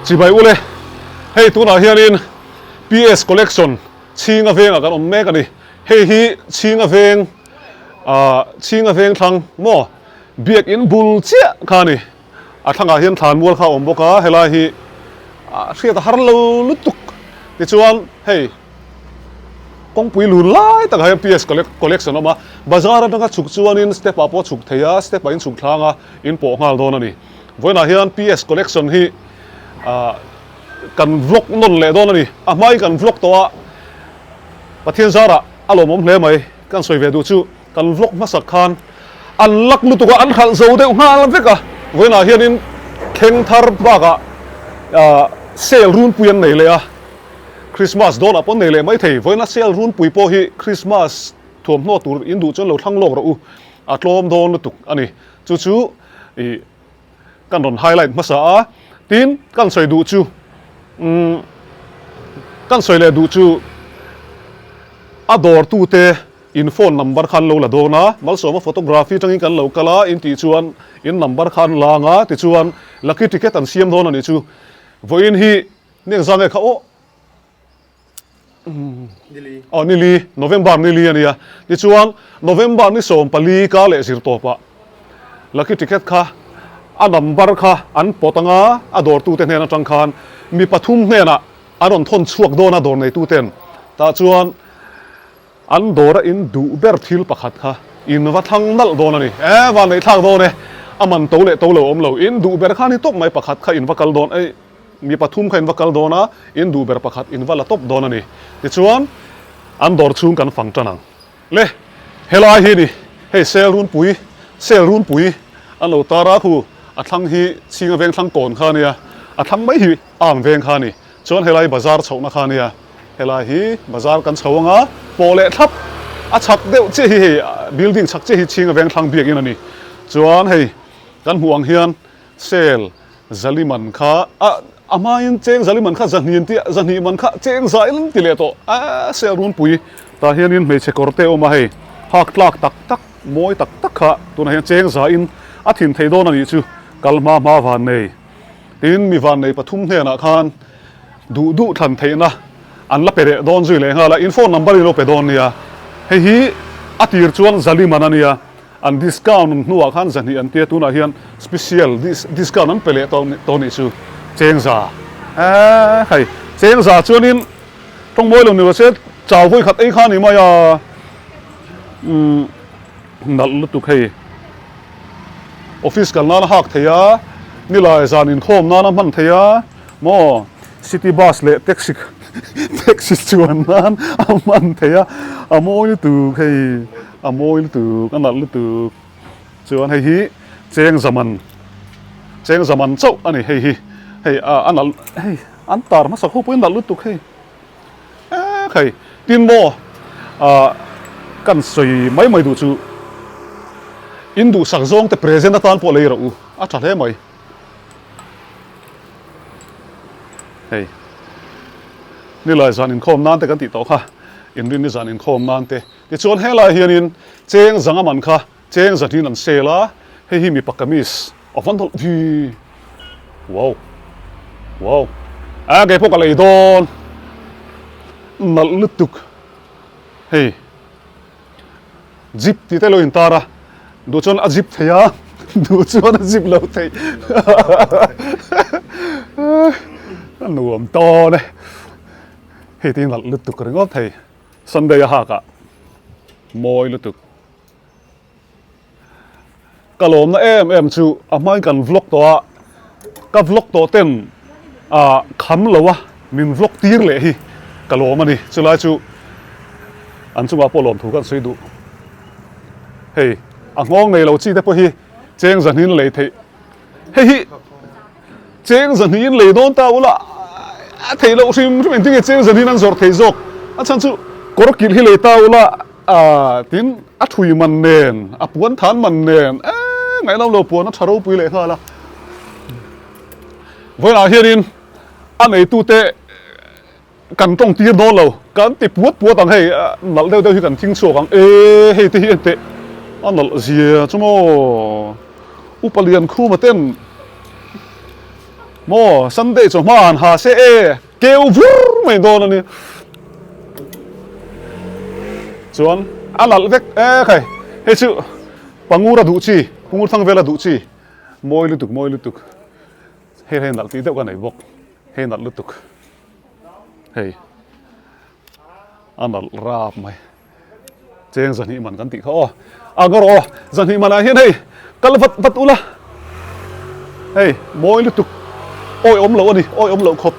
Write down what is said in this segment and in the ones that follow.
Chibai ule, hei tunah hianin PS Collection Chhinga vengah kan awm mek a ni. Hei hi Chhinga veng ah Chhinga veng thlang maw biakin bul chiah kha a ni. A thlangah hian thlanmual kha a awm bawk a, helai hi a hriat a har lo lutuk. Tichuan hei kawngpui lun lai takah hian PS Collection a awm a, bazar atanga chhuk chuanin step ah pawh a chhuk thei a, step ah in chhuk thlang a, in pawh nghal dawn a ni. Vawiinah hian PS Collection hi ah kan vlog nawn leh dawn a ni. A hmai kan vlog tawh a, Pathian zarah a lawmawm hle mai. Kan sawi ve duh chu kan vlog hmasak khan an lak lutuk a, an hralh zo deuh nghal vek a. Vawiinah hianin thleng thar bakah ah sale runpui an nei leh a, Christmas dawnah pawh an nei leh maithei. Vawiina sale runpui pawh hi Christmas thuamhnaw tur in duh chuan lo thlang lawk rawh u, a tlawm dawn lutuk a ni. Chu chu ih kan rawn highlight hmasa a, tin kan sawi duh chu umm kan sawi leh duh chu a dawrtute in phone number kha an lo la dawn a, Malsawma photography atangin kan lo kal a in tih chuan in number kha an lang a, tichuan lucky ticket an siam dawn a nih chu. Vawiin hi ni engzah nge kha aw. Aw nili, November nili a nia. Tichuan November ni 14 ka leh zir tawpah Lucky Ticket kha a number kha an pawt anga a dawrtute hnen atang khan mi pathum hnenah an rawn thawn chhuak dawn a dawr neituten. Tah chuan an dawra in duh ber thil pakhat kha in va thlang nalh dawn a ni. E van neih thlak dawn e, a man to leh to lo awm lo, in duh ber kha ni tawp mai pakhat kha in va kal dawn e. Mi pathum kha in va kal dawn a, in duh ber pakhat in va la tawp dawn a ni. Tichuan, an dawr chhung kan fang tan ang. Le, helai hi ni, hei sel runpui, sel runpui an lo tar a, khu a thlang hi Chhinga veng thlang kawn kha a nia, a thlang mai hi Arm veng kha a ni. Chuan helai bazar chhohna kha a nia, helai hi bazar kan chho ang a, pawh leh thlap a chhak deuh chiah hi hei building chhak chiah hi Chhinga veng thlang biakin a ni. Chuan hei kan hmuh ang hian sel Zali man kha a a hmain cheng zali man kha zahnih an ti a, zahnih man kha cheng zah in an ti leh tawh a sel runpui tah hianin hmeichhe kawr te a awm a hei hak tlak tak tak mawi tak tak kha tunah hian cheng zah in a thin thei dawn a nih chu kal hma hma van nei tin mi van nei pathum hnenah khan duh duh thlan theihna an la pe leh dawn zui leh nghal a in phone number in lo pe dawn nia hei hi a tir chuan zali man a nia. An discount an hnuah khan zahnih an tia tunah hian special discount an pe leh tawh tawh nih chu chengza eeh hei chengza chuanin tawngmawi lo ni lo se chau vawi khat ei kha a ni mai a umm nalh lutuk hei office kal nana hak thei a nilai zan inkhawm nana hman thei a maw city bus leh taxi taxi chuan nan a hman thei a a mawi lutuk hei. A mawi lutuk, a nalh lutuk. Chuan hei hi cheng zaman, cheng zaman chauh a ni hei hi. Hei a nalh, hei an tar hmasa ho pawhin nalh lutuk hei. Ek hei, tin maw ah kan sawi mai mai duh chu in duhsak zawng te present atan pawh lei rawh u, a tha hle mai. Hei nilai zan inkhawm nan te kan tih tawh kha, inrinni zan inkhawm nan te. Tichuan helai hianin cheng zanga man kha cheng zahnin an sel a, hei hi mipa kamis a van dawlh vi. Wow! Wow! A kei pawh ka lei dawn nalh lutuk hei zip tih te lo intar a, duh chuan a zip thei a, duh chuan a zip lo thei a nuam tawn e, hei te hi nalh lutuk ringawt thei. Sunday a hak ah mawi lutuk. Ka lawmna em em chu a hmain kan vlog tawh a, ka vlog tawh ten ah kham lo a min vlog tir leh hi ka lawm a ni. Chulai chu an chungah pawh lawmthu kan sawi duh. Hei a nghawng nei lo chi te pawh hi cheng zahnin lei theih. Hei hi cheng zahnihin lei dawn ta ula a theih loh hrim hrim engtin nge cheng zahnihin an zawrh thei zawk a chhan chu kawr kilh hi lei ta ula ah tin a thui man nen a puan than man nen eh ngaihnawm lo puan a tha ropui leh nghal a vawiinah hianin a neitute Kan tawng tir dawn lo, kan ti puat puat ang hei, nalh deuh deuh hi kan thing chhuak ang e, hei te hi enteh a nalh zia chu maw, Upa Liankhuma ten Maw Sunday chawhma han ha se e, keu vur mai dawn a ni. Chuan a nalh vek e khai, hei chu Pangura duh chi, Pungur thang vela duh chi, mawi lutuk mawi lutuk, hei hei nalh tih deuh ka nei bawk, hei nalh lutuk, hei a nalh rap mai. Cheng zahnih man kan tih kha aw. A ngawr aw, zahnih manah hian hei kal vat vat ula. Hei mawi lutuk awi awm loh a ni, awi awm loh khawp.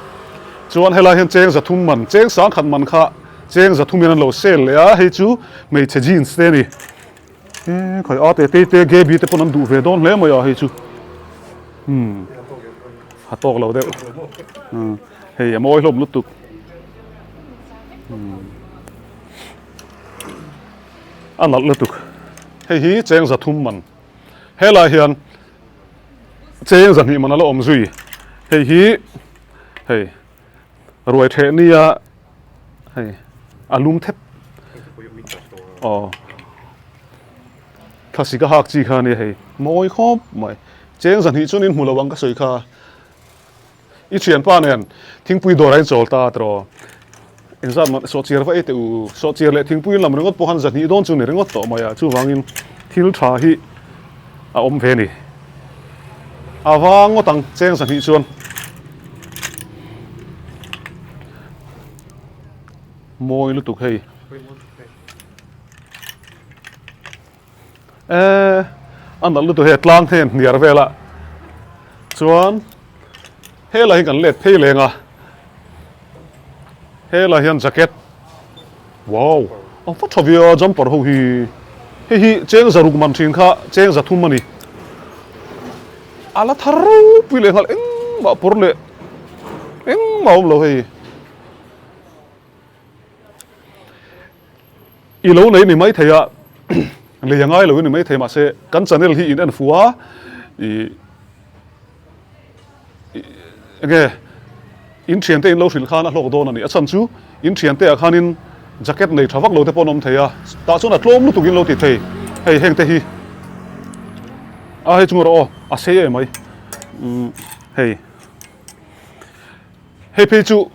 Chuan helai hian cheng zathum man, cheng sangkhat man kha cheng zathum hian an lo sel leh a, hei chu hmeichhe jeans te a ni. E khawi a te te te Gaby te pawn an duh ve dawn hle mai a hei chu. Hmm. A tawk lo deuh. Hmm. Hei a mawi hlawm lutuk. Hmm. A nalh lutuk. Hei hi cheng zathum man. Helai hian cheng zahnih man a la awm zui. Hei hi hei ruai theh nia hei a lum thep. Aw. Thlasik a hak chi kha ania hei. Mawi khawp mai. Cheng zahnih chuan in hmu lo ang ka sawi kha. I thianpa nen thingpui dawr a inchawl ta tiraw? Engzat mah sawhchiar va ei teh u. Sawhchiar leh thingpui lam ringawt pawh khan zahnih dawn chu ni ringawt tawh mai a, chuvangin thil tha hi a awm ve a ni. A vang ngawt ang cheng zahnih chuan. Mawi lutuk hei. Eee a nalh lutuk hei tlang hei hniar vel a chuan helai hi kan let phei leng a helai hian jacket wow a va tha viau a jumper ho hi hei hi cheng zaruk man thin kha cheng zathum a ni a la thar ropui leh nghal engmah pawr leh engmah a awm lo hei. I lo nei ni maithei a, lei a ngai lo i ni maithei mahse kan channel hi in en fuh a, i enge in thiante in lo hrilh khan a hlawk dawn a ni. A chhan chu in thiante ah khanin jacket nei tha vak lo te pawh an awm thei a, tah chuan a tlawm lutuk in lo ti thei. Hei heng te hi a hei chung erawh aw a sei em mai. Hei hei phei chu.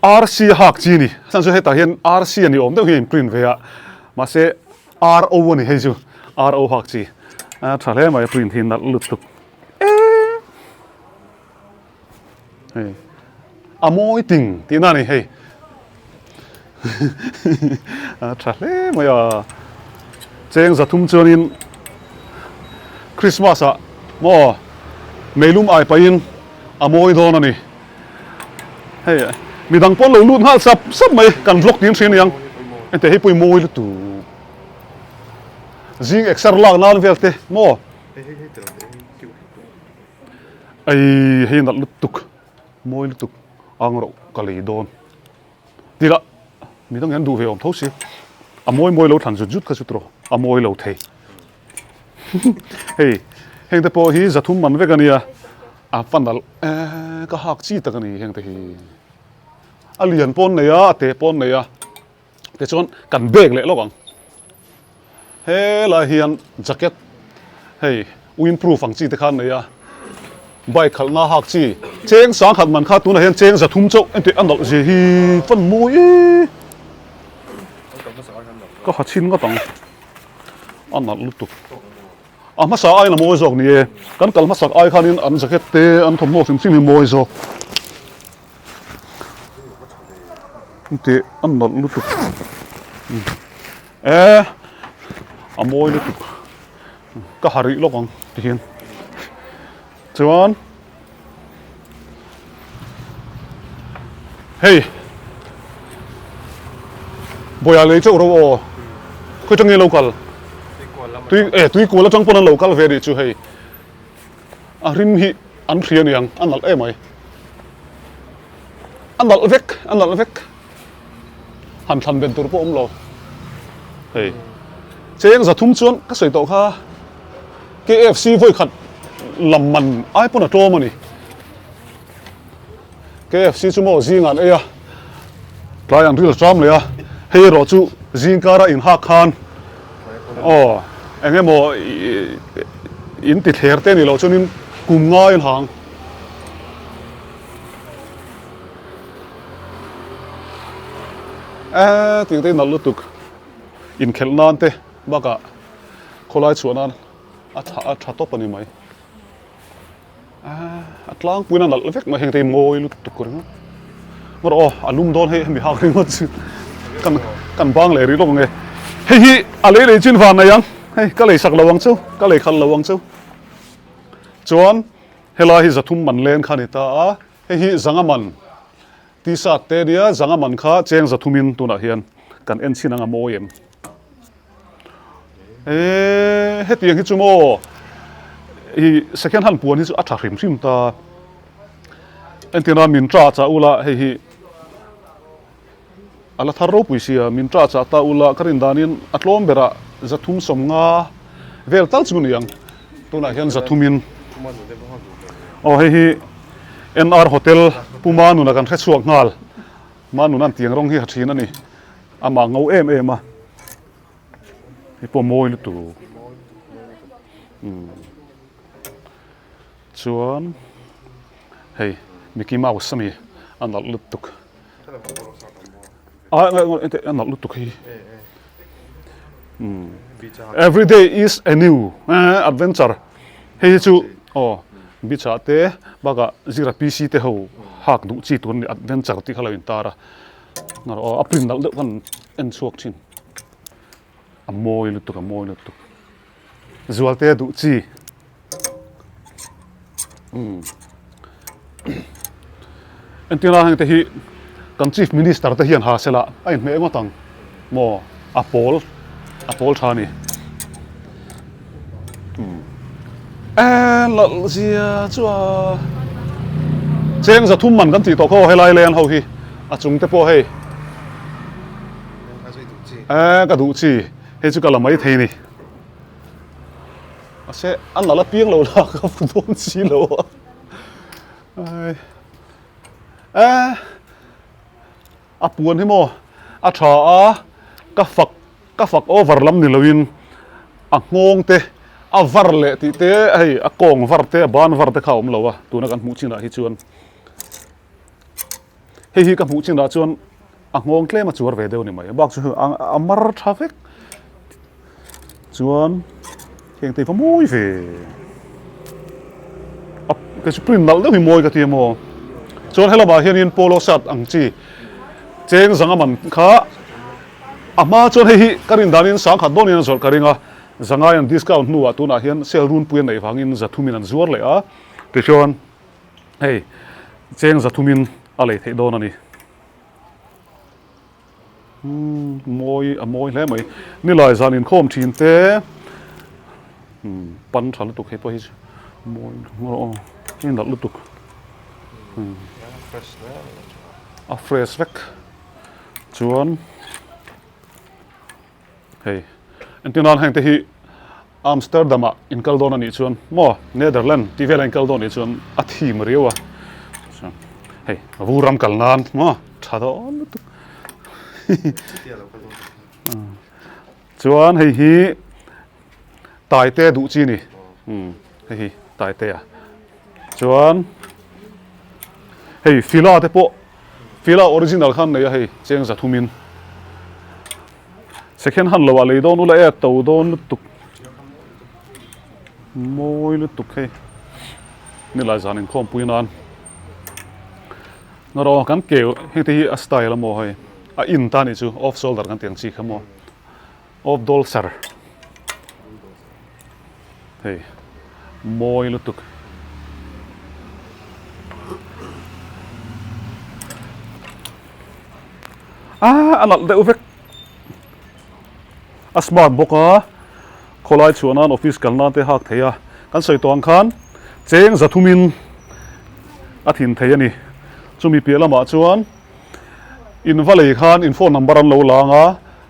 RC hak chi ni. Chhan chu hetah hian RC a ni awm deuh hi a in print ve a, mahse RO a ni hei chu, RO hak chi. A tha hle mai a print hi nalh lutuk e. Hei a mawi ting tihna a ni hei. A tha hle mai a. Cheng zathum chuanin Christmas ah maw meilum ai pahin a mawi dawn a ni. Hei midang pawh an lo lut nghal sap sap mai kan vlog tiin hria aniang heti hei pawh i mawi lutuk zing exer lak nan vel te maw ei hei nalh lutuk mawi lutuk ang rawh ka lei dawn tila midang hian duh ve awm tho si a mawi mawi lo thlan zut zut kha chu tawh a mawi lo thei. Hei heng te pawh hi zathum man vek a nia a va nalh eee ka hak chi tak a ni heng te hi a lian pawn nei a a te pawn nei a tichuan kan bag leh lawk ang helai hian jacket hei windproof ang chi te kha an nei a bike khalh na hak chi cheng sangkhat man kha tunah hian cheng zathum chauh engtih a nalh zia hi fan mawi ee ka ha chhin ngawt ang. A nalh lutuk. A hmasa aiin a mawi zawk ni e. Kan kal hmasak ai khanin an jacket te an thawmhnaw hrim hrim hi mawi zawk. Tih a nalh lutuk. E a mawi lutuk. Ka ha rih lawk ang tihian. Chuan Hei Bawiah lei chauh ro aw khawi tang nge lo kal tui e tui kual atang pawn an lo kal ve anih chu hei a rim hi an hria aniang a nalh em mai a nalh vek a nalh vek han thlan ben tur pawh awm lo hei cheng zathum chuan ka sawi tawh kha KFC vawi khat lam man ai pawn a tlawm a ni KFC chu maw zing an ei a tlai an ril ṭam leh a hei erawh chu zing kara in hak khan aw eng emaw in ti thler te ni loh chuanin kum ngai an hang. Eee tiang te hi nalh lutuk inkhelh nan te bakah khawlai chhuah nan a tha a tha tawp a ni mai. Eee a tlangpuiin a nalh vek mai heng te hi mawi lutuk ringawt. Ngaw aw a lum dawn hei hemi hak ringawt chu kan kan bang leh rih lawk ang e. Hei hi a lei lei chu in van nei ang hei ka lei sak lo ang cheu ka lei khalh lo ang cheu. Chuan helai hi zathum man len kha a ni ta a hei hi zanga man T-shirt te nia zanga man kha cheng zathumin tunah hian kan en chhin ang a mawi em. Eee hetiang hi chu maw i second hand puan hi chu a tha hrim hrim ta. Entirna min ta chah ula hei hi a la thar ropui sia min ta chah ta ula ka rin danin a tlawm berah 350 vel tal chu ni ang tunah hian zathumin aw hei hi NR Hotel Puma nuna kan hrechhuak nghal Manunan tiang rawng hi ha thin a ni. Amah ngo em em a, hei pawh mawi lutuk umm chuan hei Mickey Mouse ami a nalh lutuk a a nalh lutuk hei umm everyday is a new adventure hei hi chu aw beach ah te bakah zira P C te ho hak duh chi tur a ni adventure tih kha lo intar a. Aw a print nalh deuh khan en chhuak thin. A mawi lutuk a mawi lutuk. Zualte duh chi. Umm. Entirna heng te hi kan chief minister te hian ha sela a inhmeh ngawt ang maw a pawl a pawl tha a ni. Eee lalh zia chu a cheng zathum man kan tih tawh khaw helai leng ho hi a chung te pawh hei eee ka duh chi hei chu ka la mai thei ni mahse a nalh apiang lo la ka fu dawn si lo a eee a puan hi maw a tha a ka fak Ka fak over lam ni loin a nghawng te a var leh tih te hei a kawng var te a ban var te kha a awm lo a tuna kan hmuh chinah hi chuan hei hi ka hmuh chinah chuan a nghawng tlem a chuar ve deuh a ni mai bak chu a mar tha vek chuan heng te hi va mawi ve a kei chu print nalh deuh hi mawi ka ti a maw chuan helamah hianin polo shirt ang chi cheng zanga man kha. A hma chuan hei hi ka rin danin sangkhat dawnin an zawrh ka ring a, zangai an discount hnuah tunah hian sale runpui an neih vangin zathumin an zuar leh a, tichuan hei cheng zathumin a lei theih dawn a ni. Umm mawi a mawi hle mai. Nilai zan inkhawm thin te umm pan tha lutuk hei pawh hi chu mawi aw hei nalh lutuk umm a fresh vek. Chuan hei entir nan heng te hi Amsterdam ah in kal dawn a nih chuan maw Netherland tih velah in kal dawn a nih chuan a thim riau a chuan hei vu ram kal nan maw tha dawn lutuk chuan hei hi Taite duh chi a ni hei hi Taitea chuan hei Fila te pawh Fila original khan nei a hei cheng zathumin second hand lo ah lei dawn ula e to dawn lutuk mawi lutuk hei nilai zan inkhawmpui nan erawh kan keu heng te hi a style a maw hei a in ta nih chu off shoulder kan tih ang chi kha maw. Off Dolser hei mawi lutuk. Ah a nalh deuh vek. A smart bawk a, khawlai chhuah nan office kal nan te hak thei a, kan sawi tawh ang khan cheng zathumin a thin thei a ni. Chumi piah lamah chuan in va lei khan in phone number an lo lang a.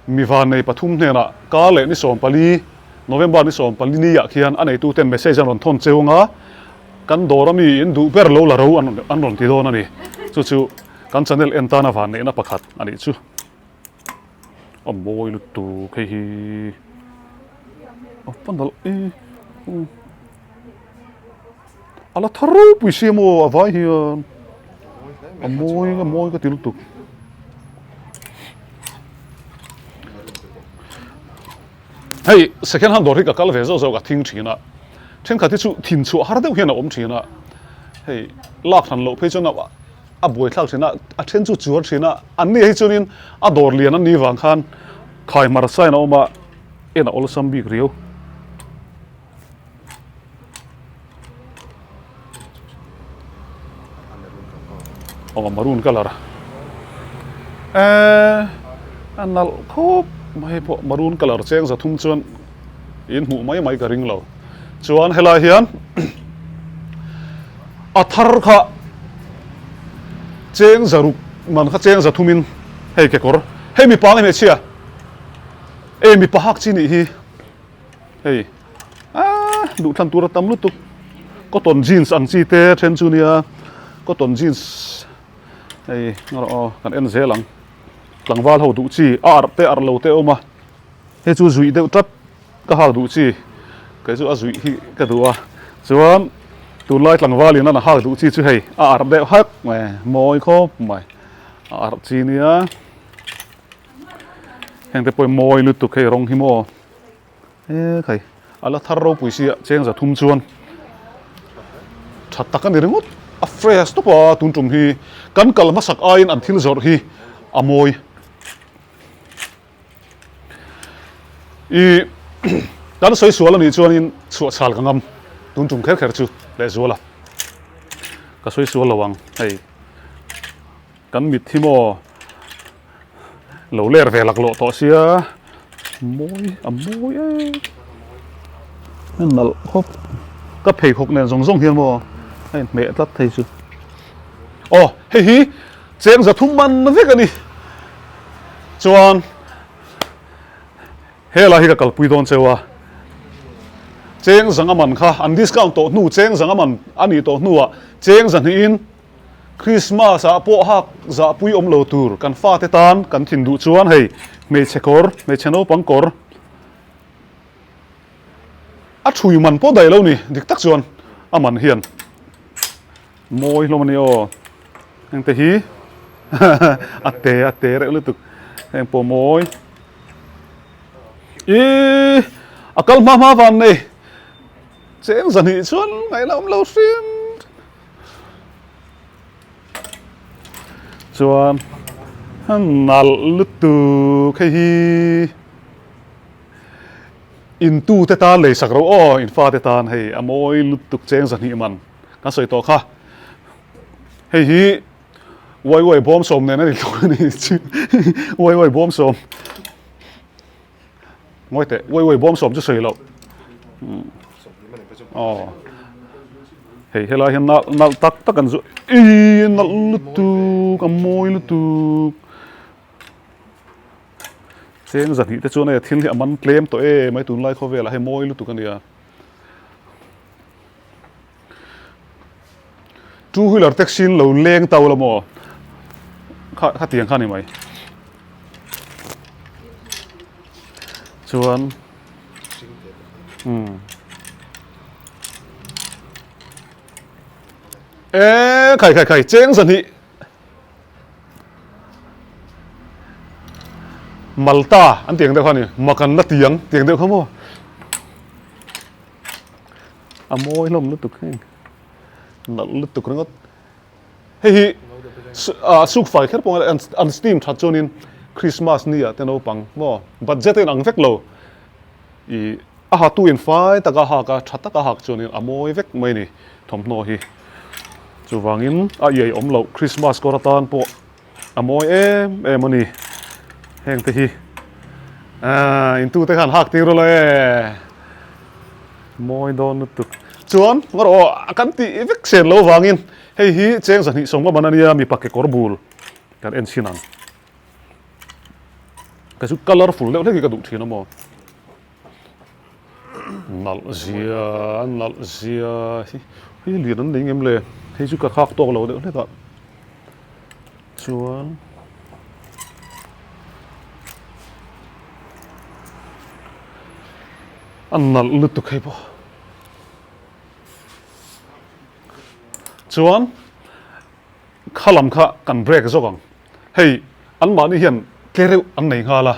Mi vannei pathum hnenah kar leh ni 14, November ni 14 ni ah khian a neituten message an rawn thawn cheu anga kan dawr ami in duh ber lo la ro an rawn ti dawn a ni. Chu chu kan channel en tana vanneihna pakhat a nih chu. A mawi lutuk hei hi a va nalh e. A la tha ropui si maw a vai hian a mawi a mawi ka ti lutuk. Hei second hand dawr hi ka kal ve zawk zawk a thing thin a, thenkhat hi chu thin chhuah har deuh hian a awm thin a, hei lak hran loh phei chuan a buaithlak thin a, a then chu chuar thin a, an ni hi chuanin a dawr lian an nih vang khan khai hmar sign a awm a, en a awlsam bik riau. Aw maroon colour eee a nalh khawp mai pawh maroon colour cheng za thum chuan in hmuh mai mai ka ring lo chuan helai hian a thar kha cheng za ruk man kha cheng za thum in hei kekawr hei mipa nge hmeichhia e mipa hak chi nih hi. Hei aaa duh thlan tur a tam lutuk cotton jeans ang chi te then chu nia cotton jeans hei ngarawh aw kan en zel ang tlangval ho duh chi a arh te arh lo te a awm a hei chu zuih deuh tlat ka hak duh chi kei chu a zuih hi ka duh a chuan tunlai tlangval in a hak duh chi chu hei a arh deuh hak mai mawi khawp mai a arh chi nia heng te pawh hi mawi lutuk hei rawng hi maw. He khai a la thar ropui sia cheng za thum chuan tha tak a ni ringawt a fresh tawp a tun tum hi kan kal hmasak aiin an thil zawrh hi a mawi i kan sawi sual a nih chuanin chhuah chhal ka ngam tun tum kher kher chu lehzual a ka sawi sual lo ang hei kan mit hi maw. Lo ler ve laklawh tawh sia mawi a mawi e a nalh khawp ka pheikhawk nen zawng zawng hian maw a inhmeh tlat thei chu aw hei hi cheng za thum man vek a ni chuan helai hi ka kalpui dawn cheu a cheng zanga man kha an discount tawh hnu cheng zanga man a nih tawh hnuah cheng zahnihin Christmas ah pawh hak zahpui awm lo tur kan fate tan kan thin duh chuan hei hmeichhe kawr, hmeichhe naupang kawr a thui man pawh daih lo ni dik tak chuan a man hian mawi hlawm a ni aw hengte hi a te a te reuh lutuk heng pawh mawi ih a kal hma hma van nei cheng zahnih chuan ngaihna awm lo hrim. Chuan a nalh lutuk hei hi in tu te tan lei sak ro aw in fa te tan hei a mawi lutuk cheng zahnih man kan sawi tawh kha hei hi uai uai bawm sawm nen a ni tluk a ni chu uai uai bawm sawm. Ngawi teh, uai uai bawm sawm chu sawi loh. Aw. Hei helai hian nalh nalh tak tak an zu ii nalh lutuk a mawi lutuk. Cheng zahnih te chuan hei thil hi a man tlem tawh em mai tunlai khawvelah hei mawi lutuk a nia. Two wheeler taxi in lo leng tau la maw kha khatiang kha ni mai chuan umm e khai khai khai cheng zahnih Malta an tiang deuh kha ni makan la tiang tiang deuh kha maw. A mawi hlawm lutuk heng. Nalh lutuk ringawt. Hei hi ah suk fai kher pawh an an steam that chuanin Christmas ni ah te naupang maw budget a inang vek lo. Ih a hatu in fai taka hak a tha taka hak chuanin a mawi vek mai a ni thawmhnaw hi. Chuvangin a iai awm loh Christmas kawr atan pawh a mawi em em a ni. Heng te hi ah intute khan hak tir ula e. Mawi dawn lutuk. Chuan ngarawh aw kan tih vek sen lo vangin hei hi cheng zahnih sawmnga man a nia mipa kekawr bul kan en chhin ang. Kei chu colourful deuh hlek hi ka duh thin a maw. Nalh zia nalh zia hi hei lian an nei ngem le hei chu ka khak tawk lo deuh hlek a chuan. A nalh lutuk hei pawh. Chuan kha lam kha kan break zawk ang. Hei anmahni hian tle reuh an nei nghal a,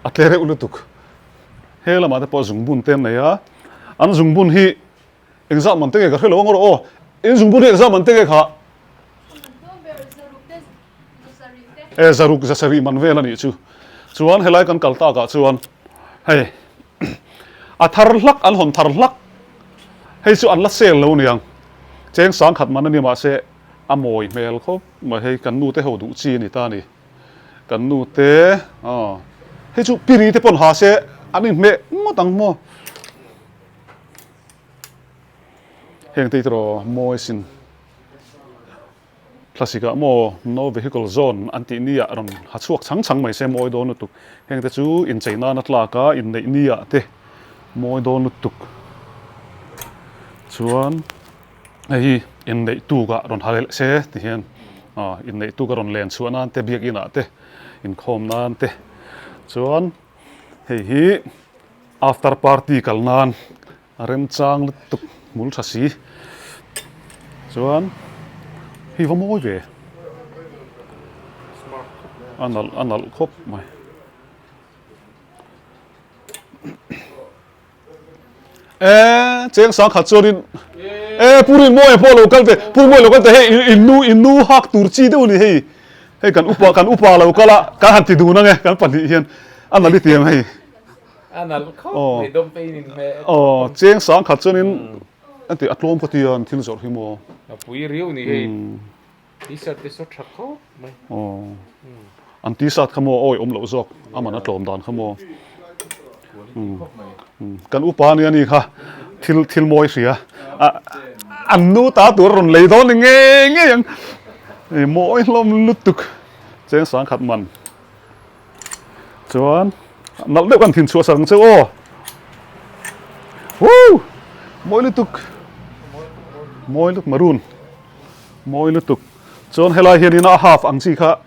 a tle reuh lutuk. He lamah te pawh zungbun te an nei a, an zungbun hi engzah man te nge ka hre lo ang erawh aw, in zungbun hi engzah man te nge kha? E zaruk zasarih man vel a nih chu. Chuan helai kan kal takah chuan hei a thar hlak an hawn thar hlak hei chu an la sel lo niang cheng sangkhat man a ni mahse a mawi hmel khawp mai hei kan nu te ho duh chi a ni ta a ni. Kan nu te aw hei chu piri te pawn ha se an inhmeh ngawt ang maw. Heng te hi erawh mawi sin. Thlasik ah maw no vehicle zone an tih ni ah rawn ha chhuak chang chang mai se mawi dawn lutuk. Heng te chu inchei nana tlak a inneih ni ah te mawi dawn lutuk. Chuan hei hi inneih tuk ah rawn ha leh se ti hian aw inneih tuk a rawn len chhuah nan te biakin ah te inkhawm nan te chuan hei hi after party kal nan A remchang lutuk hmul tha si. Chuan hei va mawi ve. A nalh a nalh khawp mai. E cheng sang khat chuanin e Pu Rinmawia pawh lo kal ve. Pu Rinmawia lo kal ta hei in nu in nu hak tur chi deuh a ni hei. Hei kan upa kan upa lo kal a kan han ti dun ang e kan pahnih hian a nalh i ti ang hei. A nalh khawp mai dawm te in inhmeh. Aw cheng sang khat chuanin a ti a tlawm khaw tia an thil zawrh hi maw. A pui riau ni hei t-shirt te saw tha khawp mai. Aw an t-shirt kha maw awi awm loh zawk a man a tlawm dan kha maw. Kan upa ania ni kha thil thil mawi hria an nu ta tur a rawn lei dawn ni ngei ngei ang mawi hlawm lutuk cheng sang khat man. Chuan nalh deuh kan thin chhuah sak ang che aw. Woo! Mawi lutuk. Mawi lutuk maroon. Mawi lutuk. Chuan helai hianin a half ang chi kha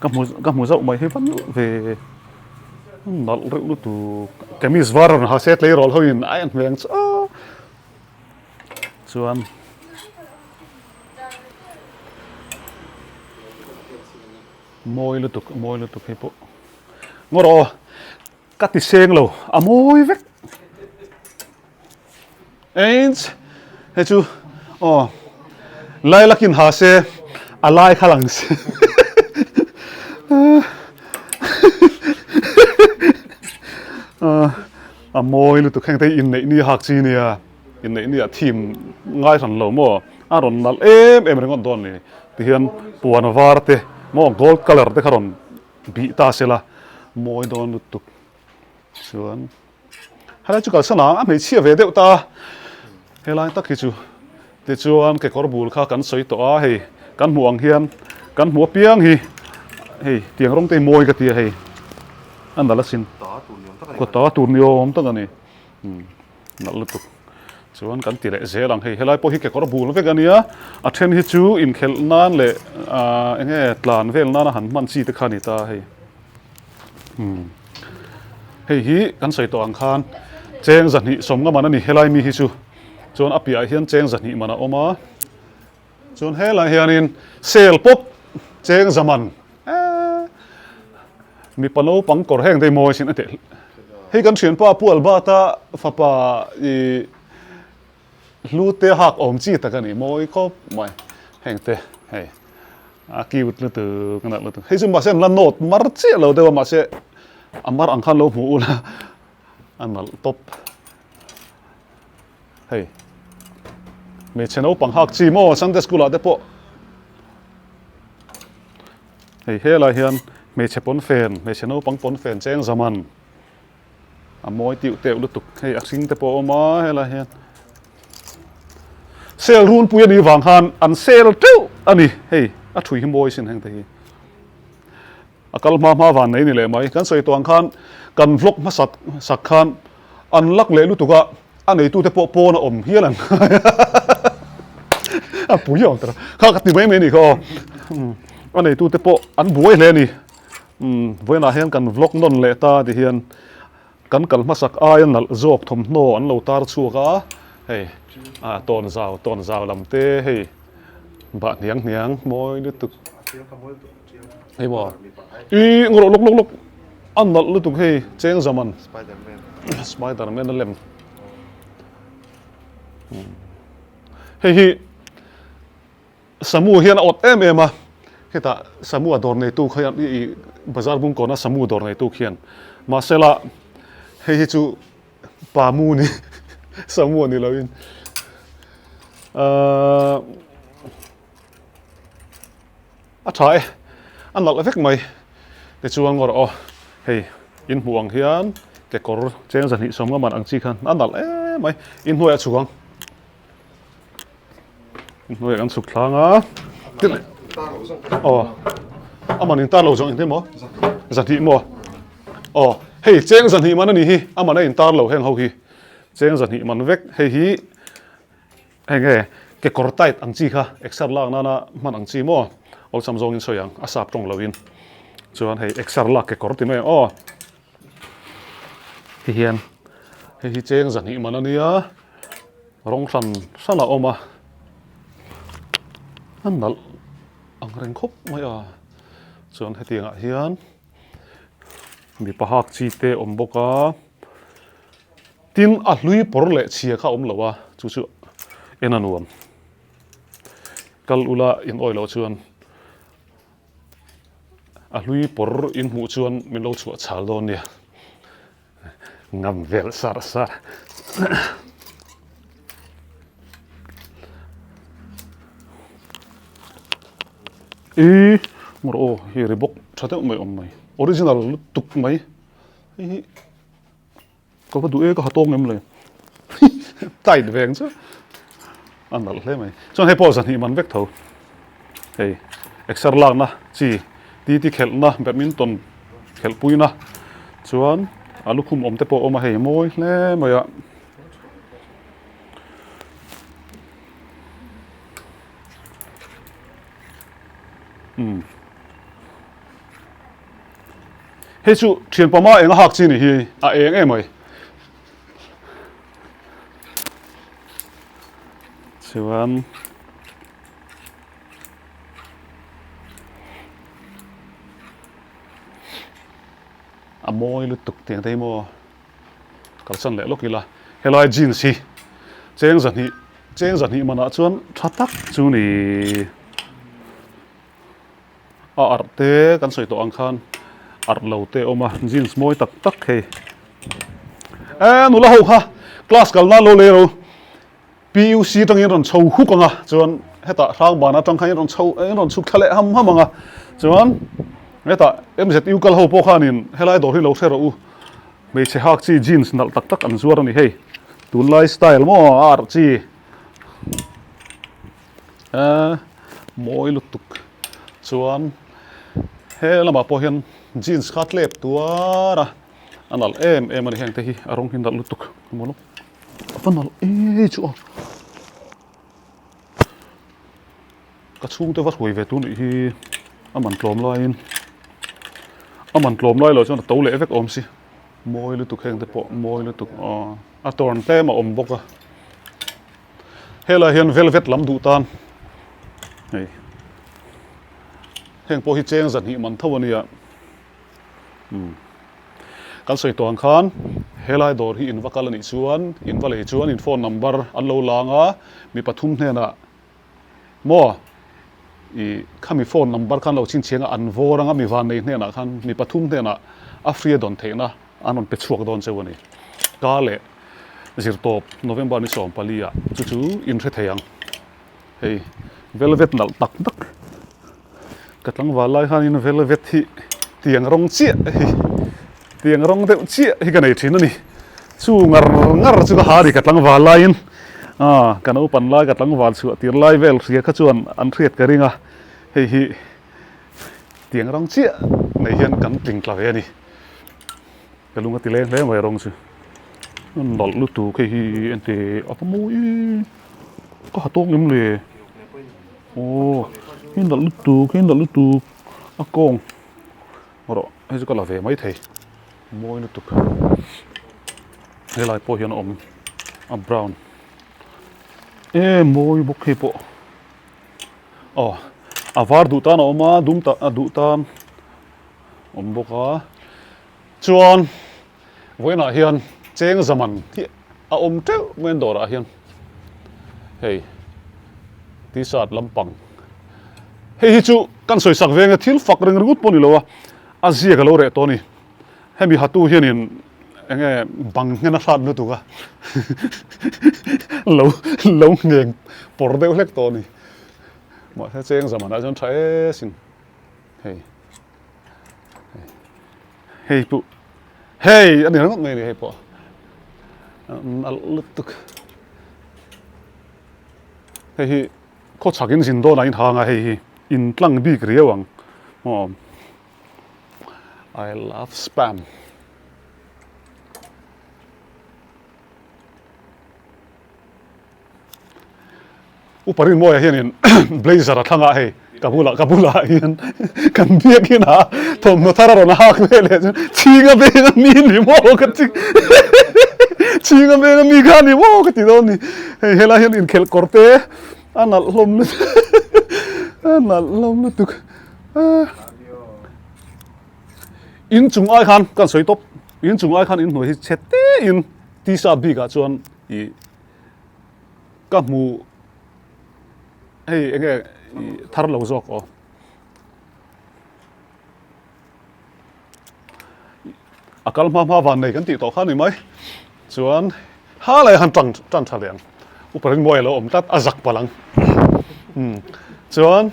ka hmu ka hmu zauh mai hi van ve. Nalh reuh lutuk. Kamis var rawn ha se tleirawl ho in a en hmel ang chu aw. Chuan Mawi lutuk, a mawi lutuk hei pawh. Ngaw rawh aw, ka ti seng lo, a mawi vek. Einch, hei chu aw, Lilac in ha se, a lai kha lang se. A mawi lutuk, heng te hi inneih ni hak chi nia. Inneih ni ah thim ngai hran lo maw? A rawn nalh em em ringawt dawn ni. Tihian puan var te maw gold colour te kha rawn bih ta sela mawi dawn lutuk chuan helai chu kalsan ang a hmeichhia ve deuh ta helai tak hi chu tichuan kekawr bul kha kan sawi tawh a hei kan hmuh ang hian kan hmuh apiang hi hei tiang rawng te hi mawi ka ti a hei a nalh asin kaw ta tur ni awm tak a ni. Nalh lutuk. Chuan kan ti leh zel ang hei. Helai pawh hi kekawr bul vek a nia. A then hi chu inkhelh nan leh ah eng nge tlan vel nana han hman chi te kha a ni ta hei. Umm. Hei hi kan sawi tawh ang khan cheng zahnih sawmnga man a ni helai mi hi chu. Chuan a piahah hian cheng zahnih man a awm a. Chuan helai hianin sel pawp cheng za man eee mipa naupang kawr heng te hi mawi sin a teh hei kan thianpa Pu Albert-a fapa ih hlu te hak awm chi tak a ni mawi khawp mai heng te hei a cute lutuk a nalh lutuk hei chu mahse an la nawt mar chiah lo deuh a mahse a mar ang khan lo hmu ula a nalh tawp. Hei hmeichhe naupang hak chi maw Sunday school ah te pawh hei helai hian hmeichhe pawnfen hmeichhe naupang pawnfen cheng zaman a mawi tiu teuh lutuk hei a hring te pawh a awm a helai hian sel runpui a nih vang khan an sel teuh a ni hei a thui hi mawi sin heng te hi. A kal hma hma van nei ni leh mai. Kan sawi tawh ang khan kan vlog hmasak sak khan an lak leh lutuk a, a neitute pawh pawn a awm hial an ngai a. A pui awm tawh. Kha ka ti mai mai a nih kha aw. A neitute pawh an buai hle a ni. Vawiinah hian kan vlog nawn leh ta ti hian kan kal hmasak aia nalh zawk thawmhnaw an lo tar chhuak a, hei tawn zau tawn zau lam te hei bah hniang hniang mawi lutuk. Hei maw? Ih ngawrh lawk lawk lawk. A nalh lutuk hei cheng zaman. Spiderman. Spiderman a lem. Hei hi Samu hian a awt em em a, hetah Samu a dawr neitu kha hian i bazar bung kawna Samu dawr neitu khian mahsela hei hi chu pa mu ni Samu a ni loin ahh a tha e a nalh vek mai tichuan ngawr aw hei in hmuh ang hian kekawr cheng zahnih sawmnga man ang chi khan a nalh em mai inhnuaiah chhuk ang. Hnuaiah kan chhuk thlang a. Aw. Aman in tar lo zawng engtin maw? Zahnih maw? Aw. Hei cheng zahnih man a ni hi. Aman a in tar lo heng ho hi. Cheng zahnih man vek. Hei hi heng nge kekawr tight ang chi kha exer lak nana hman ang chi maw? Awlsam zawngin sawi ang a sap tawng loin. Chuan hei exer lak kekawr ti mai ang aw. Ti hian hei hi cheng zahnih man a nia. Rawng hran hran a awm a, a nalh ang reng khawp mai a, chuan hetiang ah hian mipa hak chi te awm bawk a, tin a hlui pawr leh chhia kha a awm lo a, chu chu en a nuam. Kal ula in awih loh chuan a hlui pawr in hmuh chuan min lo chhuah chhal dawn nia. Ngam vel sar sar. I ngawr aw hi ri bawk tha deuh mai awm mai original lutuk mai hei hi ka va duh e ka ha tawng em le tight veng chu a nalh hle mai chuan hei pawh zahnih man vek tho Hei exer lakna chi titi khelhna badminton khelhpuina chuan a lukhum awm te pawh a awm a hei mawi hle mai a. Umm hei chu thian pama eng a hak chi ni hi a eng em mai. Chuan a mawi lutuk tiang te hi maw kalsan leh lawk ila helai jeans hi cheng zahnih cheng zahnih manah chuan tha tak chu ni. A arh te kan sawi tawh ang khan arh lo te a awm a jeans mawi tak tak hei e nula ho kha class kal nan lo lei ro PUC atangin rawn chho huk ang a chuan hetah hrangban atang khan in rawn chho in rawn chhuk thla leh ham ham ang a chuan hetah MZU kal ho pawh khanin helai dawr hi lo hre rawh u hmeichhe hak chi jeans nalh tak tak an zuar a ni hei tunlai style maw a arh chi. A mawi lutuk chuan he lamah pawh hian jeans kha tlep tuar a a nalh em em a ni heng te hi a rawng hi nalh lutuk a maw a va nalh e chu a ka chhungte va hruai ve tur nih hi a man tlawm laiin a man tlawm lai loh chuan a to leh vek awm si mawi lutuk heng te pawh mawi lutuk aw a tawn tlem a awm bawk a. Helai hian velvet lam duh tan hei heng pawh hi cheng zahnih man tho a nia umm kan sawi tawh ang khan helai dawr hi in va kal a nih chuan in va lei chuan in phone number an lo lang a mi pathum hnenah maw ih khami phone number khan lo chhinchhiang a an vawr anga mi vannei hnenah khan mi pathum hnenah a free a dawn theihna An rawn pe chhuak dawn cheu a ni. Ka leh zirtawp November ni 14 ah chu chu in hre thei ang. Hei velvet nalh tak tak ka tlangval lai khanin velvet hi tiang rawng chiah hi tiang rawng deuh chiah hi ka nei thin a ni. Chu ngar ngar chu ka ha a ni ka tlangval laiin ah ka naupan lai ka tlangval chhuah tir lai vel hria kha chuan an hriat ka ring a hei hi tiang rawng chiah nei hian kan tling tla ve a ni. Ka lung a ti leng hle mai rawng chu a nalh lutuk hei hi ente a va mawi ka ha tawk ngem le aw hei nalh lutuk hei nalh lutuk a kawng rawh hei chu ka la ve mai thei mawi lutuk helai pawh hian a awm a brown e mawi bawk hei pawh aw a var duh tan a awm a dum duh tan awm bawk a. Chuan vawiinah hian cheng zaman hi a awm teuh mai an dawrah hian hei t-shirt lampang hei hi chu kan sawi sak veng a thil fak reng ringawt pawh a ni lo a a ziak a lo reh tawh a ni hemi hatu hianin eng nge bang nghen a hrat lutuk a lo lo ngheng pawr deuh hlek tawh a ni mahse cheng zamanah chuan tha e sin hei. Hei pawh hei a ni ringawt mai a ni hei pawh nalh lutuk hei hi khawchhak in zin dawn ah in hang a hei hi in tlang bik riau ang aw I love spam. Upa Rinmawia hianin blazer a thlang a hei ka bulah ka bulah hian kan biakin a thawmhnaw thar a rawn hak ve leh chuan chhinga veng a mi ni maw ka ti chhinga veng a mi kha ni maw ka ti dawn ni hei helai hian inkhelh kawr te a nalh hlawm lutuk a nalh hlawm lutuk in chung ai khan kan sawi tawp in chung ai khan in hnuai hi chhe te in t-shirt bikah chuan ih Ka hmu hei enge thar lo zawk aw. A kal hma hma van nei kan tih tawh kha ni mai. Chuan ha lai han tang tan tha leh ang. Upa rinmuai a lo awm tlat a zak palh ang. Chuan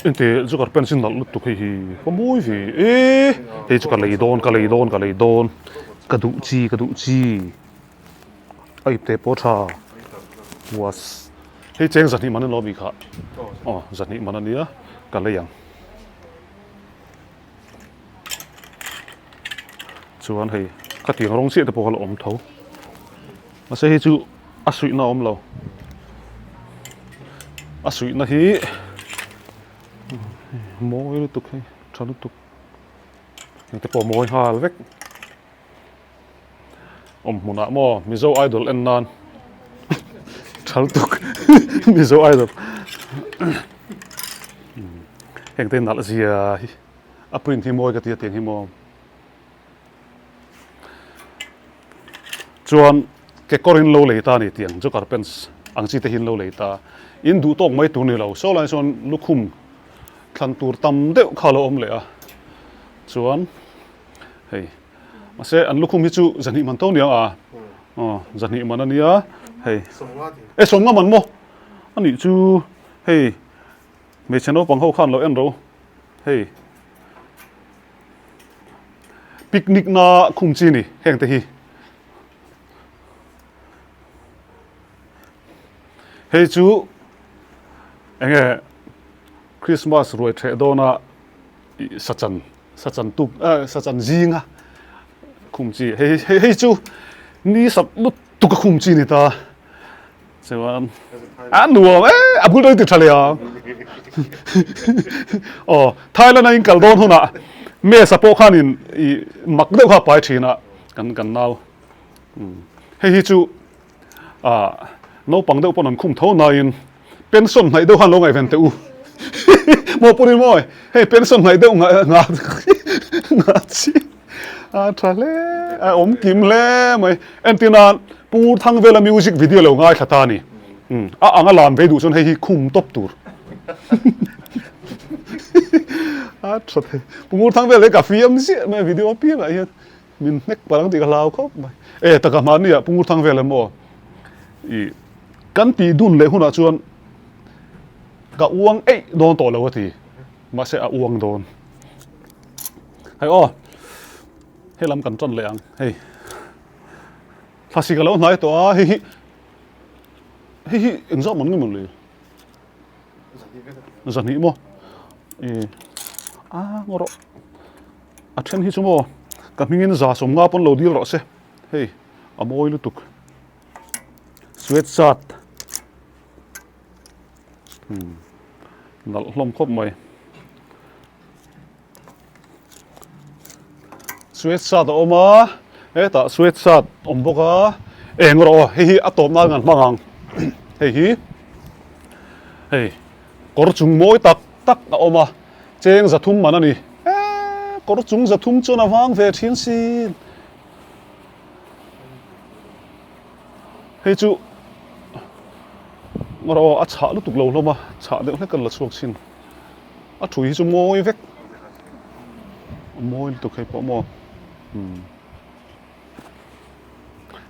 Engti chu ka pencil nalh lutuk hei hi ka mawi ve e hei chu ka lei dawn ka lei dawn ka lei dawn ka duh chi ka duh chi a ipte pawh tha was hei cheng zahnih man a ni kha aw zahnih man a nia ka lei ang chuan hei khatiang rawng chiah te pawh kha la awm tho mahse hei chu a suihna a awm lo a suihna hi mawi lutuk hei tha lutuk heng te pawh a mawi nghal vek. Awm hmunah maw Mizo Idol en nan thal tuk Mizo Idol heng te nalh zia hi a print hi mawi ka ti a tiang hi maw chuan kekawr in lo lei ta a ni tiang joker pants ang chi te hi in lo lei ta in duh tawk mai tur ni lo saw lai chuan lukhum thlan tur tam deuh kha a lo awm leh a chuan hei mahse an lukhum hi chu zahnih man tho nia a aw zahnih man a nia hei e sawmnga man maw a nih chu hei hmeichhe naupang ho khan lo en ro hei picnic na khum chi ni heng te hi hei chu enge Christmas ruai theh dawna sachan sachan tuk sachan zinga khum chi hei hei hei chu ni sat lutuk a khum chi ni ta chuan a nuam e a bul rei ti tha leh ang aw Thailand a in kal dawn hunah mesa pawh khanin ih mak deuh kha a pai thin a kan kan nau hei hi chu Ah, naupang deuh pawn an khum tho nain pension hnaih deuh khan lo ngaihven teh u. Maw Puri mawi, hei pension hnaih deuh ngah ngah ngah chi a tha hle, a awm kim hle mai. Entir nan Pu Thangvela music video lo ngaithla ta a ni. Um, a ang a lam ve duh chuan hei hi khum tawp tur. A tha thei. Pu Ngurthangvela hi ka fiam ziah mai a video apiangah hian. Min hnek palh ang tih ka hlau khawp mai. E taka hmahni ah Pungur thang vel em aw? I kan tih dun leh hunah chuan ka uang eih dawn tawh lo a ti. Mahse a uang dawn. Hei aw, he lam kan tan leh ang. Hei, thlasik a lo hnai tawh a, hei hi hei hi engzawh man nge maw le? Zahnih maw? E a ngaw rawh. A then hi chu maw ka hmingin za sawmnga pawn lo dil rawh se hei a mawi lutuk sweat shirt hmm nalh hlawm khawp mai sweat shirt a awm a hetah sweat shirt awm bawk a eng rawh aw hei hi a tawp nan kan hmang ang hei hi hei kawr chung mawi tak tak a awm a. Cheng 300 man a ni. Eee kawr chung 300 chuan a vang ve thin sin. Hei chu ngawr aw a chhah lutuk lo hlawm a, chhah deuh hlek kan la chhuak thin. A thui hi chu mawi vek. A mawi lutuk hei pawh maw. Umm.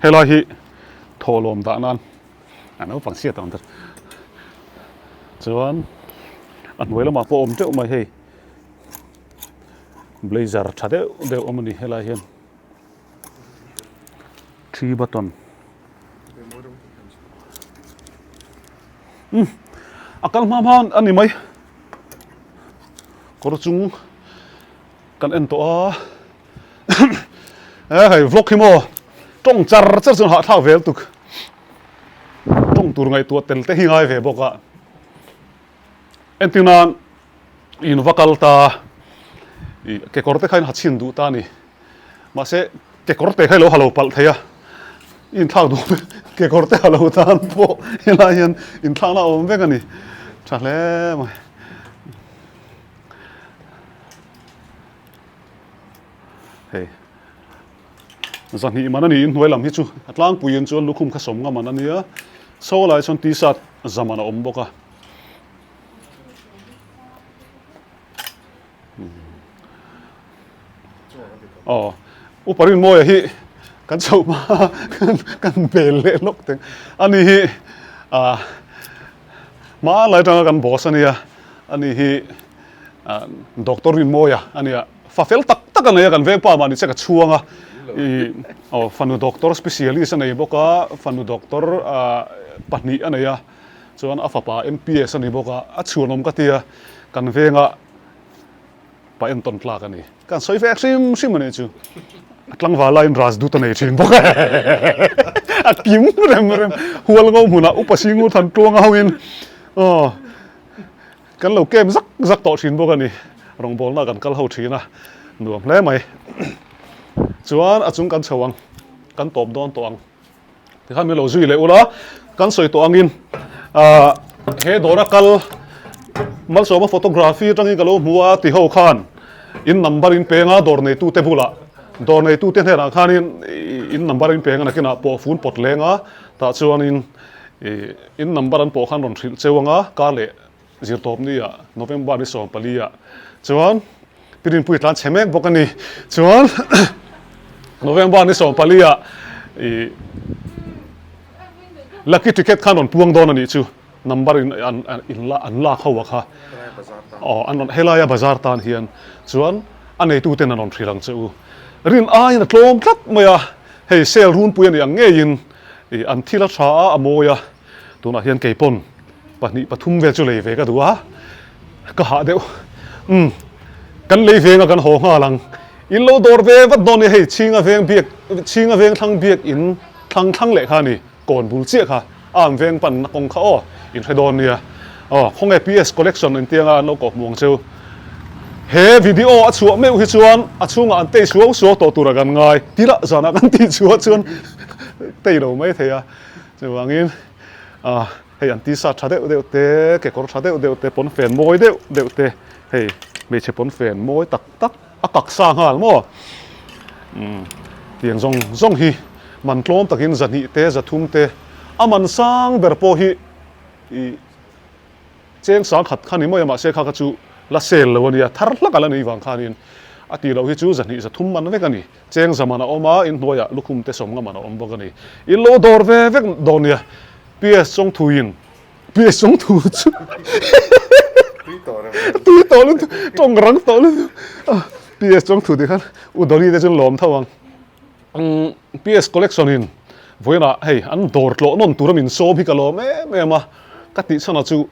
Helai hi thawhlawm dah nan a naupang chhiat ang ta. Chuan a hnuai lamah pawh a awm teuh mai hei. Blazer tha deuh deuh awm a ni helai hian. Three button. Umm a kal hma hma a ni mai. Kawr chung kan en tawh a. E hei vlog hi maw tawng char char chuan hahthlak vel tuk. Tawng tur ngaihtuah tel te hi ngai ve bawk a. Entir nan in va kal ta ih kekawr te kha in ha chhin duh ta a ni. Mahse kekawr te kha i lo ha lo palh thei a, i inthlak duh kekawr te ha lo tan pawh helai hian inthlakna a awm vek a ni. Tha hle mai. Hei 200 man a ni inhnuai lam hi chu a tlangpuiin chuan lukhum kha 50 man a nia saw lai chuan t-shirt za man a awm bawk a. Aw Upa Rinmawia hi kan chhoh hma kan bel leh lawk teng ani hi ah hmanlai atanga kan boss a nia ani hi ah Doctor Rinmawia a nia fa fel tak tak a nei a kan vengpa mahni che ka chhuang a ih aw fanu doctor specialist a nei bawk a fanu doctor ah pahnih a nei a. Chuan a fapa MPS a ni bawk a, a chhuanawm ka tia, kan venga pa entawn tlak a ni. Kan sawi ve hrim hrim a nih chu. A tlangval laiin Rajdoot a nei thin bawk a, a kim rem rem. Hualngo hmunah Upa Singur than tluanga hoin aw kan lo kem zak zak tawh thin bawk a ni. Rawngbawlna kan kal ho thin a, nuam hle mai. Chuan a chung kan chho ang, kan tawp dawn tawh ang. Tikhan min lo zui leh ula, kan sawi tawh angin ahh he dawra kal Malsawma photography atangin ka lo hmu a ti ho khan in number in peng a dawr neitute bulah dawr neitute hnenah khanin in number in peng a nakinah pawh fun pawt leng a tah chuanin ih in number an pawh khan rawn hrilh cheu anga kar leh Zirtawpni ah November ni 14 ah chuan Pi Rinpuii tlan chhe mek bawk a ni. Chuan November ni 14 ah ih Lucky ticket khan rawn puang dawn a nih chu number in an in la an lak ho a kha aw an rawn helaia bazar tan hian chuan a neitu ten an rawn hrilh ang che u. Rin aiin a tlawm tlat mai a, hei sale runpui a nih ang ngeiin ih an thil a tha a a mawi a. Tunah hian keipawn pahnih pathum vel chu lei ve ka duh a, ka hah deuh. Umm, kan lei venga kan haw nghal ang. In lo dawr ve vat dawn nia hei Chhinga veng biak, Chhinga veng thlang biak in thlang thlang leh kha a ni, kawn bul chiah kha, arm veng panna kawng kha aw, in hre dawn nia. Aw, khawnge PS collection intianga an lo kawh hmu ang cheu. He video a chhuah meuh hi chuan a chhungah an tei suau suau tawh tura kan ngai. Tirah zanah kan tih chhuah chuan tei lo mai thei a. Chuvangin ah hei an t-shirt tha deuh deuh te, kekawr tha deuh deuh te, pawnfen mawi deuh deuh te, hei hmeichhe pawnfen mawi tak tak a kak sa nghal maw? Umm tiang zawng zawng hi man tlawm takin 200 te, 300 te a man sang ber pawh hi ih Cheng sang khat kha ni mai a, mahse kha kha chu la sel lo a nia, thar hlak a la nei vang khanin a tih loh hi chu 200 300 man vek a ni. Cheng za man a awm a, inhnuaiah lukhum te 50 man a awm bawk a ni. In lo dawr ve vek dawn nia, PS Chawngthuiin PS Chawngthu chu tui tawh lutuk, tawng rang tawh lutuk. PS Chawngthu tih khan U Dolly te chu an lawm tho ang. PS Collection in vawiinah hei an dawr tlawh nawn tura min sawm hi ka lawm em em a, ka tih chhanah chu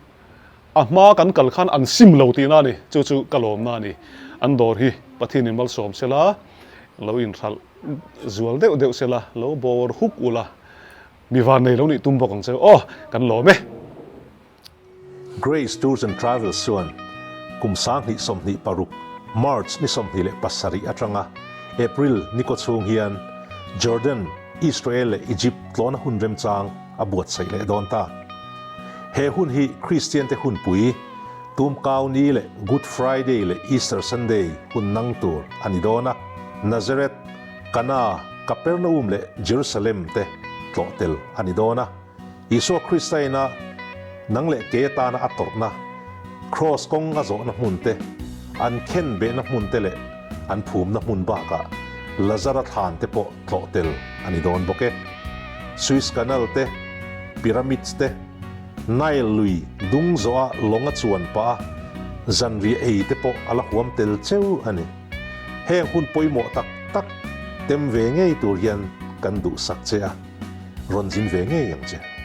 a hma kan kal khan an sim lo tihna a ni, chu chu ka lawmna a ni. An dawr hi Pathian in malsawm sela, lo inhralh zual deuh deuh sela, lo bawr huk ula, mi vannei lo nih tum bawk ang che aw, kan lawm e. Grace Tours and Travels chuan kum 2026 March ni 27 atanga April ni kaw chhung hian Jordan, Israel leh Egypt tlawna hun remchang a buatsaih leh dawn ta. He hun hi Kristiante hunpui. Tumkau Ni leh Good Friday leh Easter Sunday hun nang tur a ni dawn a, Nazareth, Kana, Kapernaum leh Jerusalem te tlawh tel a ni dawn a. Isua Krista ina nang leh kei atana a tawrhna, Kraws kawng a zawhna hmun te, an khen behna hmun te leh an phumna hmun bakah Lazara thlan te pawh tlawh tel a ni dawn bawk e. Suez Canal te, Pyramids te, Nile lui dung zawha lawng a chuan pah a, zanriah ei te pawh a la huam tel cheu a ni. Heng hun pawimawh tak tak tem ve ngei tur hian kan duhsak che a, rawn zin ve ngei ang che.